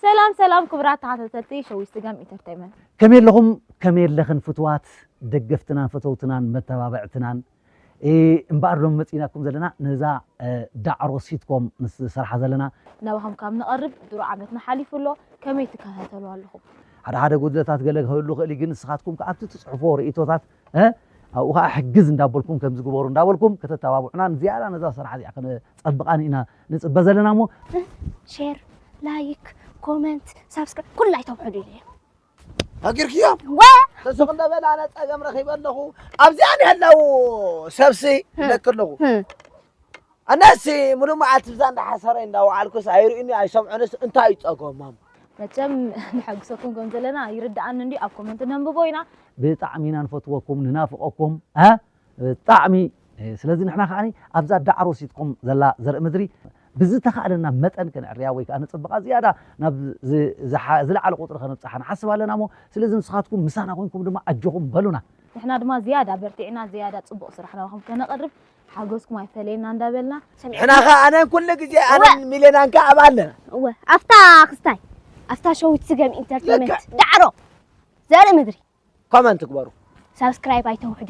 ሰላም ሰላም ክቡራት ተኸታተልቲ ሸዊት ስገም ኢንተርቴይመንት። ከመይ ኣለኹም? ከመይ ኣለኽን ፍትዋት ደገፍትናን ፈተውትናን መተባብዕትናን? እ፣ እምበኣር ሎም መፂናኩም ዘለና ነዛ፣ እ፣ ዳዕሮ ሲትኮም ምስ ዝሰርሓ ዘለና። ናባኹም ካብ ንቐርብ ድሮ ዓመትና ሓሊፉ ኣሎ። ከመይ ትከታተሉ ኣለኹም? ሓደ ሓደ ጉድለታት ገለ ክህሉ ይኽእል እዩ፣ ግን ንስኻትኩም ከኣ ኣብቲ ትፅሕፎ ርእቶታት፣ እ፣ ኣብኡ ከዓ ሕግዝ እንዳበልኩም ከምዚ ግበሩ እንዳበልኩም ከተተባብዑናን ዝያዳ ነዛ ስራሕ እዚኣ ከነፀብቓን ኢና ንፅበ ዘለና እሞ። ሼር፣ ላይክ፣ ኮመንት፣ ሳብስክራይብ ኩላይ ተውሕዱ ኢለ ሃጊርክዮም ወ ተስቕ እንዳበለ ኣነ ፀገም ረኺበ ኣለኹ። ኣብዚኣ ንህለው ሰብሲ ይለክ ኣለኹ። ኣነሲ ሙሉእ መዓልቲ ብዛ እንዳሓሰረ እንዳወዓልኩስ ኣይርእዩኒ ኣይሰምዑንስ እንታይ እዩ ፀገሞም? መቸም ንሐግሰኩም ከም ዘለና ይርድኣኒ እንዲ ኣብ ኮመንት ነንብቦ ኢና። ብጣዕሚ ኢና ንፈትወኩም ንናፍቐኩም፣ እ፣ ብጣዕሚ። እ፣ ስለዚ ንሕና ከዓኒ ኣብዛ ዳዕሮ ሲትኮም ዘላ ዘርኢ ምድሪ ብዝተኻእለና መጠን ከነዕርያ ወይ ከዓ ንፅብቓ ዝያዳ ናብ ዝ- ዝሓ- ዝለዓለ ቁፅሪ ከነብፅሓ ንሓስብ ኣለና እሞ፣ ስለዚ ንስኻትኩም ምሳና ኮንኩም ድማ ኣጆኹም በሉና። ንሕና ድማ ዝያዳ በርቲዕና ዝያዳ ፅቡቕ ስራሕ ናባኹም ከነቕርብ ሓገዝኩም ኣይፈለየና እንዳበልና ንሕና ኸ ኣነን ኩሉ ግዜ ኣነን ሚሌናን ከ ኣብ ኣለና እወ፣ ኣብታ ክስታይ ኣብታ ሸዊት ስገም ኢንተርቴይመንት ልክዕ። ዳዕሮ ዘርኢ ምድሪ ኮመንት ግበሩ። ሳብስክራይብ ኣይተውሕዱ።